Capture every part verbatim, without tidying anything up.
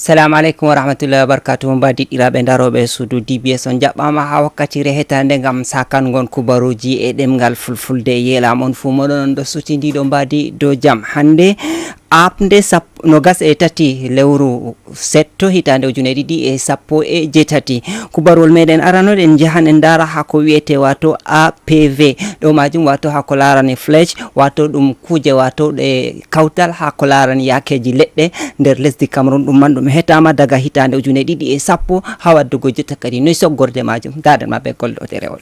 Salamu aleykum wa rahmatullahi wa barakatuhu. Mbaadiɗɗiraaɓe ndarooɓe e suudu D B S, on jaɓɓaama haa wakkatire hetaande ngam sakan ngon kubaruuji e ɗemngal fulfulde. Yeelaama on fuu moɗon on ɗo suti ndiɗo mbaadi dow jam. Hannde aapnde sappo nogas e tati lewru setto hitaande ujune ɗiɗi e sappo e jeetati. Kubaruwol meɗen arano ɗen njahan en ndaara haa ko wiyete wato A P V. Ɗo majum wato haa ko laarani flèche, wato ɗum kuuje wato ɗe kawtal haa ko laarani yaakeeji leɗɗe nder lesdi Cameroun. Ɗum man ɗum hetaama daga hitaande ujune ɗiɗi e sappo haa waddugo jotta kadi. Noy soggorde majum? Ndaaren ma be gollooɗe rewol.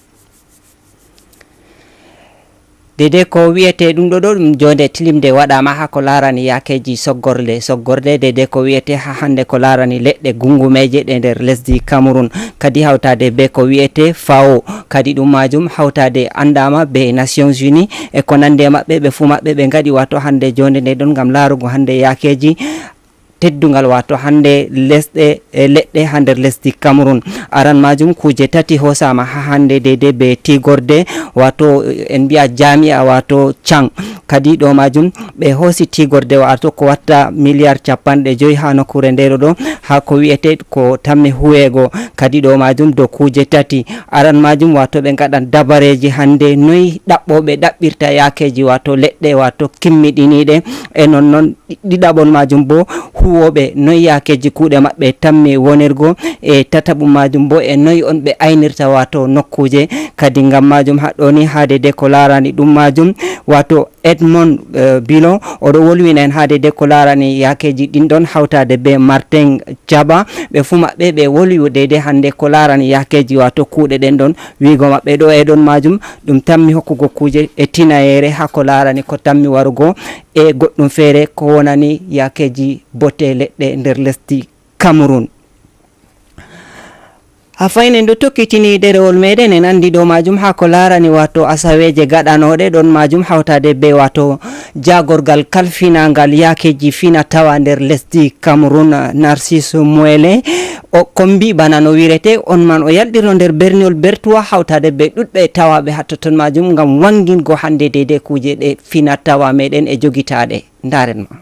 Dede ko wiyete ɗum ɗo ɗo ɗum jonde tilimde waɗaama haa ko laarani yaakeeji soggorde, soggorde dede ko wiyete haa hannde ko laarani leɗɗe gungumeeje ɗe nder lesdi Cameroun. Kadi hawtaade be ko wiyete FAO, kadi ɗum majum hawtaade anndaama be Nations Unies e ko nandi e maɓɓe, ɓe fuu maɓɓe ɓe ngaɗi wato hannde jonde nde ɗon ngam laarugo hannde yaakeeji teddungal wato hannde lesɗe e leɗɗe haa nder lesdi Cameroun. Aran majum kuuje tati hosama haa hannde dede be tigorde wato en mbiya jami'a wato can. Kadi ɗo majum ɓe hosi tigorde wato ko watta miliyar capanɗe joyi haa nokkure nde ɗo ɗo haa ko wiyete ko tammi huwego. Kadi ɗo majum do kuuje tati. Aran majum wato ɓe ngaɗan dabareji hannde noy ɗaɓɓoɓe ɗaɓɓirta yaakeji wato leɗɗe wato kimmiɗiniɗe e non non ɗi-, ɗiɗaɓon majum bo huwoɓe noy yaakeji kuuɗe maɓɓe tammi wonirgo, e tataɓum majum bo e noy on ɓe aynirta wato nokkuje. Kadi ngam majum haɗɗoni haade de ko larani ɗum majum wato Edmond, eh, Bilo, oɗo wolwina en haade de ko larani yaakeji ɗin ɗon hawtade be Martin Caba. Ɓe fuu maɓɓe ɓe wolwi de hande ko larani yaakeji wato kuuɗe ɗen ɗon. Wiigo maɓɓe ɗo e ɗon majum ɗum tammi hokkugo kuuje e tinayere haa ko larani ko tammi warugo e goɗɗum feere ko wonani yaakeeji botte leɗɗe nder lesdi Cameroun. Haa fayne ndu tokkitini ɗerewol meɗen en anndi ɗo majum haa ko larani wato asaweeje gaɗanooɗe ɗon majum hawtade be wato jaagorgal kalfinangal yaakeeji fina tawa nder lesdi Cameroun, Narcisse Moele o kombi bana no wirete on man o yalɗirno nder berniwol Bertuwa hawtade be ɗuɗɓe tawaɓe haa totton majum ngam wangingo hannde deydey kuuje ɗe fina tawa meɗen e jogitaaɗe. Ndaren ma.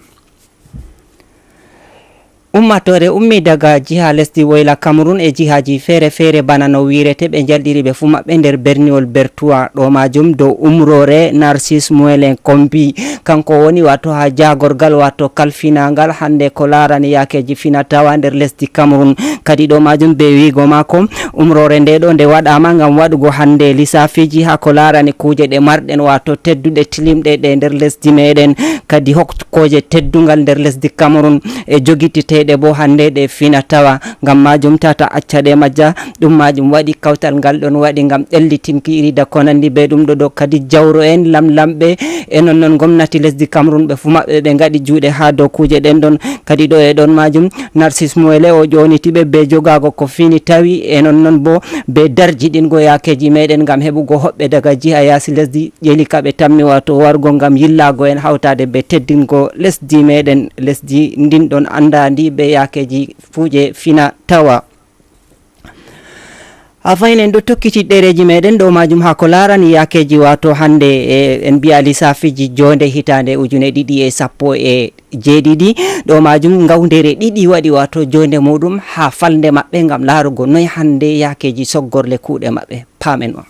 Ummatore ummi daga jiha lesdi woyla Cameroun e jihaji feere feere bana no wirete ɓe njalɗiri ɓe fuu maɓɓe nder berniwol Bertuwa ɗo majum dow umrore Narcisse Moelen Kombi. Kanko woni wato haa jaagorgal wato kalfinangal hannde ko larani yaakeji fina tawa nder lesdi Cameroun. Kadi ɗo majum be wiigo maako umrore nde ɗo nde waɗaama ngam waɗugo hannde lisafiji haa ko larani kuuje ɗe marɗen wato tedduɗe tilimɗe ɗe nder lesdi meɗen. Kadi hokkoje teddungal nder lesdi Cameroun e jogititeɗe bo hannde ɗe fina tawa. Ngam majum tata acca ɗe majja. Ɗum majum waɗi kawtal ngal ɗon waɗi ngam ƴellitinki iri da ko nandi be ɗum ɗo ɗo. Kadi jawro en lamlamɓe e non non gomnati lesdi Cameroun ɓe fuu maɓɓe ɓe ngaɗi juuɗe haa dow kuuje ɗen ɗon. Kadi ɗo e ɗon majum Narcisse Moele o ƴooniti ɓe be jogaago ko fini tawi e non non bo be darjiɗingo yaakeji meɗen ngam heɓugo hoɓɓe daga jiha yaasi lesdi ƴeli ka ɓe tammi wato wargo ngam yillaago en hawtade be teddingo lesdi meɗen, lesdi ndin ɗon anndandi be yaakeji fuuje fina tawa. Haa fahin en ɗo tokkiti ɗereeji meɗen ɗo majum haa ko larani yaakeji wato hannde e en mbiya lisafiji jonde hitaande ujune ɗiɗi e sappo e jeeɗiɗi. Ɗo majum ngawndere ɗiɗi waɗi wato jonde muɗum haa falnde maɓɓe ngam larugo noy hannde yaakeji soggorle kuuɗe maɓɓe. Paamen on.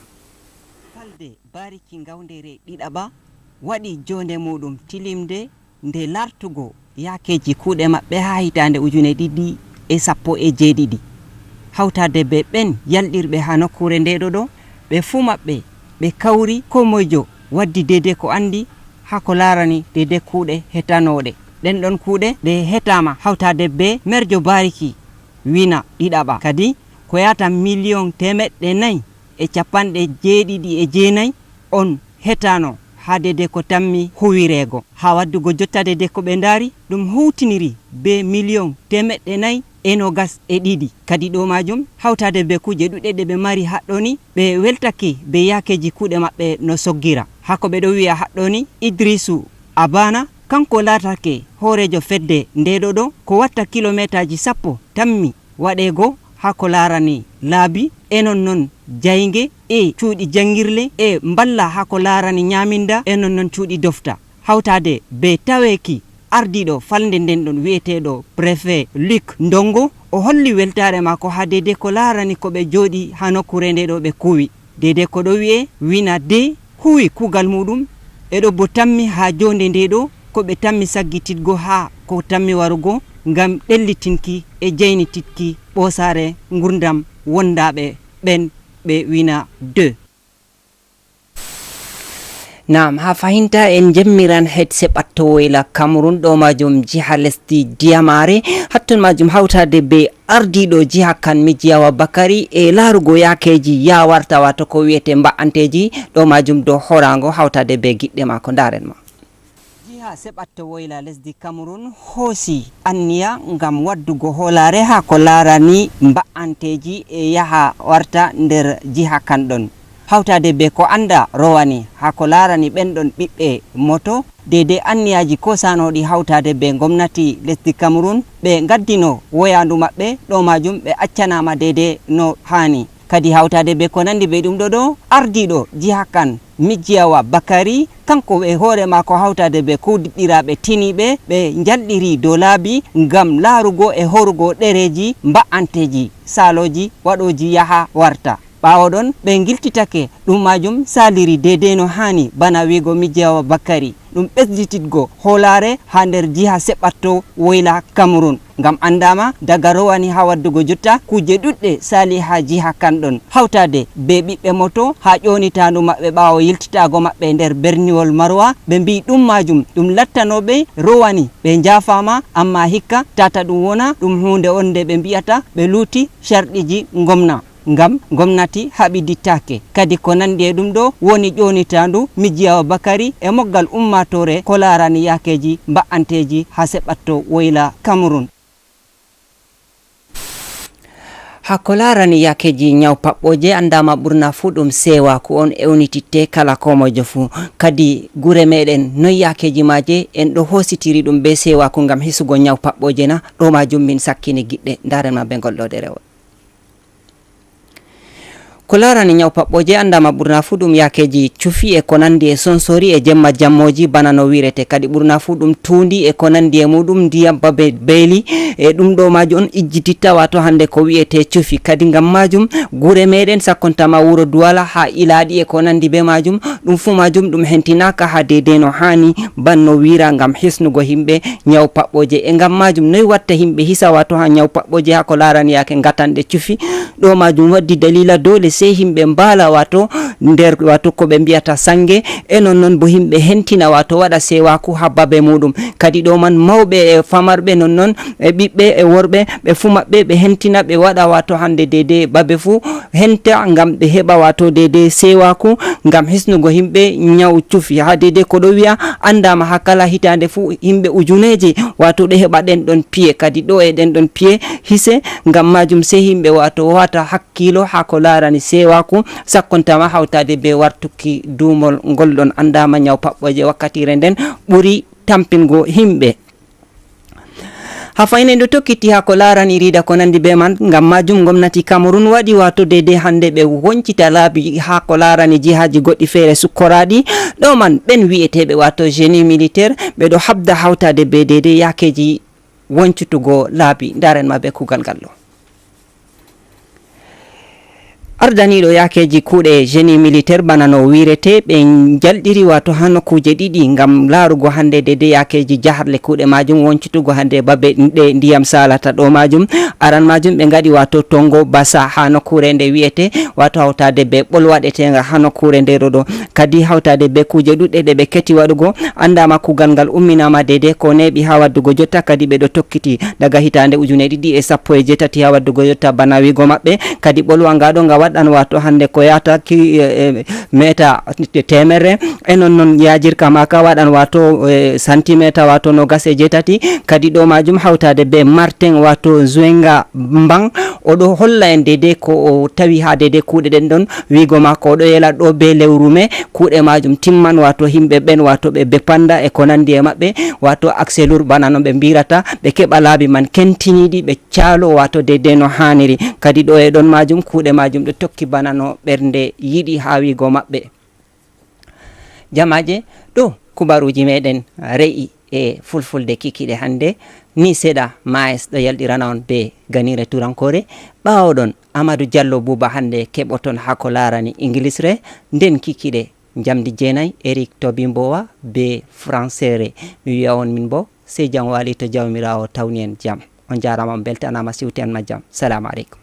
Falde bariki ngawndere ɗiɗaɓa waɗi jonde muɗum tilimde nde lartugo yaakeji kuuɗe maɓɓe haa hitaande ujune ɗiɗi e sappo e jeeɗiɗi. Hawtaade be ɓen yalɗirɓe haa nokkuure nde ɗo ɗo, ɓe fuu maɓɓe ɓe kawri, koo moyjo waddi deydey ko anndi haa ko laarani deydey kuuɗe hetanooɗe. Ɗen ɗon kuuɗe ɗe hetaama hawtaade be merjo bariki wina ɗiɗaɓa. Kadi ko yahata miliyoŋ teemeɗɗe nayi e capanɗe jeeɗiɗi e jeenayi on hetaano haa deydey ko tammi huwireego. Haa waddugo jotta deydey ko ɓe ndaari, ɗum huwtiniri bee miliyoŋ teemeɗɗe nayi e noogas e ɗiɗi. Kadi ɗo maajum, hawtaade bee kuuje ɗuuɗɗe ɗe ɓe mari haɗɗoni, ɓe weltake bee yaakeeji kuuɗe maɓɓe no soggira. Haa ko ɓe ɗo wi'a haɗɗoni, Idrisu Abana, kanko laatake hooreejo fedde nde ɗo ɗo, ko watta kilomeetaaji sappo tammi waɗeego haa ko laarani laabi, e non non jaynge e cuuɗi janngirle e mballa haa ko laarani nyaaminda e non non cuuɗi dofta. Hawtaade bee taweeki Ardiiɗo falnde nden ɗon wi'eteeɗo préfet Luc Ndongo, o holli weltaare maako haa deydey ko laarani ko ɓe jooɗi haa nokkuure nde ɗo ɓe kuwi. Deydey ko ɗo wi'e wina de huwi kuugal muuɗum, e ɗo bo tammi haa joonde nde ɗo ko ɓe tammi saggititgo haa ko tammi warugo ngam ɗellitinki e jaynititki ɓoosaare ngurdam wondaaɓe ɓen ɓe wina de. Naam, haa fahinta en jemmiran het seɓatto woyla Kamerun ɗo maajum jiha lesdi Diyamaare. Hatton maajum hawtaade be ardiiɗo jiha kan Mijiyawa Bakari e laarugo yaakeeji yaawarta, waato ko wi'ete mba'anteeji ɗo maajum dow horaango hawtaade be giɗɗe maako. Ndaaren ma. Jiha seɓatto woyla lesdi Kamerun hoosi anniya ngam waddugo hoolaare haa ko laarani mba'anteeji e yaha warta nder jiha kan ɗon. Hawtaade be ko annda rowani haa ko laarani ɓen ɗon ɓiɓɓe moto, deydey anniyaaji koosanooɗi hawtaade be ngomnati lesdi Kamerun, ɓe ngaddino woyaandu maɓɓe, ɗo maajum ɓe accanaama deydey no haani. Kadi hawtaade be ko nanndi be ɗum ɗo ɗo, ardiiɗo jiha kan, Mijiyawa Bakari, kanko e hoore maako hawtaade be kuudiɗɗiraaɓe tiniiɓe, ɓe njalɗiri dow laabi ngam laarugo e horugo ɗereeji mba'anteeji, saalooji, waɗooji yaha warta. Ɓaawo ɗon, ɓe ngiltitake, ɗum maajum saaliri deydey no haani, bana wi'go Mijiyawa Bakari. Ɗum ɓesdititgo hoolaare haa nder jiha seɓatto woyla Kamerun. Ngam anndaama, daga rowani haa waddugo jotta, kuuje ɗuɗɗe saali haa jiha kan ɗon. Hawtaade be ɓiɓɓe moto haa ƴoonitaandu maɓɓe ɓaawo yiltitaago maɓɓe nder berniwol Marowa, ɓe mbi'i ɗum maajum ɗum lattanooɓe rowani. Ɓe njaafaama, ammaa hikka tata ɗum wona ɗum huunde on nde ɓe mbi'ata ɓe luuti carɗiiji ngomna. Ngam ngomnati haɓidittaake. Kadi ko nanndi e ɗum ɗo woni ƴoonitaandu Mijiyawa Bakari e moggal ummaatoore ko laarani yaakeeji mba'anteeji haa seɓatto woyla Kamerun. Haa ko laarani yaakeeji ñaw paɓɓooje, anndaama ɓurna fuu ɗum seewaaku on ewnititte kala koomojo fuu. Kadi gure meeɗen, noy yaakeeji maaje en ɗo hoositiri ɗum bee seewaaku ngam hisugo ñaw paɓɓooje na? Ɗo maajum min sakkini giɗɗe. Ndaaren ma bee ngol ɗo ɗerewol. Ko laarani ñaw paɓɓooje, anndaama ɓurna fuu ɗum yaakeeji cufi e ko nanndi e sonsori e jemma jammooji, bana no wi'rete. Kadi ɓurna fuu ɗum tuundi e ko nanndi e muuɗum, ndiyam babe beeli e ɗum ɗo maajum on ijjititta, waato hannde ko wi'ete cufi. Kadi ngam maajum gure meeɗen, sakkontama wuro Duwala haa Ilaaɗi e ko nanndi bee maajum, ɗum fuu maajum ɗum hentinaaka haa deydey no haani, ban no wi'ra ngam hisnugo yimɓe ñaw paɓɓooje. E ngam maajum, noy watta yimɓe hisa waato haa ñaw paɓɓooje haa ko laarani yaake ngatanɗe cufi? Ɗo maajum waddi daliila doole sey yimɓe mbaala waato nder waato ko ɓe mbi'ata sannge, e nonnon bo yimɓe hentina waato waɗa seewaaku haa babe muuɗum. Kadi ɗo man mawɓe e famarɓe nonnon e ɓiɓɓe e worɓe ɓe fuu maɓɓe ɓe hentina ɓe waɗa waato hannde deydey babe fuu henta ngam ɓe heɓa waato deydey seewaaku ngam hisnugo yimɓe ñaw cufi. Haa deydey ko ɗo wi'a anndaama haa kala hitaande fuu yimɓe ujuneeje waato ɗo heɓa ɗen ɗon piye. Kadi ɗo e ɗen ɗon piye hise, ngam maajum sey yimɓe waato wata hakkiilo haa ko laarani seewaaku, sakkontama hawtaade bee wartuki duumol ngol ɗon. Anndaama ñaw paɓɓooje wakkatiire nden ɓuri tampingo yimɓe. Haa fayne ndu tokkiti haa ko laarani riida ko nanndi bee man, ngam maajum ngomnati Kamerun waɗi waato deydey hannde ɓe woncita laabi haa ko laarani jihaaji goɗɗi feere sukkoraaɗi. Ɗo man ɓen wi'eteeɓe waato génie militaire ɓe ɗo haɓda hawtaade bee deydey yaakeeji woncitugo laabi. Ndaaren ma bee kuugal ngal ɗo. Ardaniiɗo yaakeeji kuuɗe génie militaire bana no wi'rete, ɓe njalɗiri waato haa nokkuuje ɗiɗi ngam laarugo hannde deydey yaakeeji jaharle kuuɗe maajum, woncitugo hannde babe ɗe ndiyam saalata ɗo maajum. Aran maajum ɓe ngaɗi waato tongo basa haa nokkuure nde wi'ete, waato hawtaade bee ɓol waɗeteenga haa nokkuure nde ɗo ɗo. Kadi hawtaade bee kuuje ɗuɗɗe ɗe ɓe keti waɗugo, anndaama kuugal ngal umminaama deydey ko neeɓi haa waddugo jotta, kadi ɓe ɗo tokkiti daga hitaande ujune ɗiɗi e sappo e jeetati haa waddugo jotta bana wi'go maɓɓe. Kadi ɓolwa nga ɗo nga waɗan waato hannde ko yaata ki, e, e, meeta teemerre. E non non yaajirka maaka waɗan waato, e, santimeeta waato noogas e jeetati. Kadi ɗo maajum hawtaade bee Martin waato Zuenga Mbang, o ɗo holla en deydey ko o tawi haa deydey kuuɗe ɗen ɗon. Wi'go maako o ɗo yela ɗo bee lewru me, kuuɗe maajum timman, waato yimɓe ɓen, waato ɓe bepanda e ko nanndi e maɓɓe, waato akselur bana no ɓe mbi'rata, ɓe keɓa laabi man kentiniiɗi, ɓe caalo waato deydey no haaniri. Kadi ɗo e ɗon maajum, kuuɗe maajum ɗo tokki bana no ɓernde yiɗi haa wi'go maɓɓe. Jamaaje, ɗo kubaruuji meeɗen re'i. e fulfulde kikiɗe hannde. Ni seeɗa maes ɗo yalɗirana on be ganire turankore. Ɓaawo ɗon, Amadou Diallo Bouba hannde keɓoton haa ko laarani Ingilisre. Nden kikiɗe njamdi jeenay, Eric Tobimbowa be Fransere. Mi wi'a on min bo, sey jam waali to Jawmiraawo tawni en jam. On njaaraama, on mbeltanaama, siwte en ma jam. Salaamu aleykum.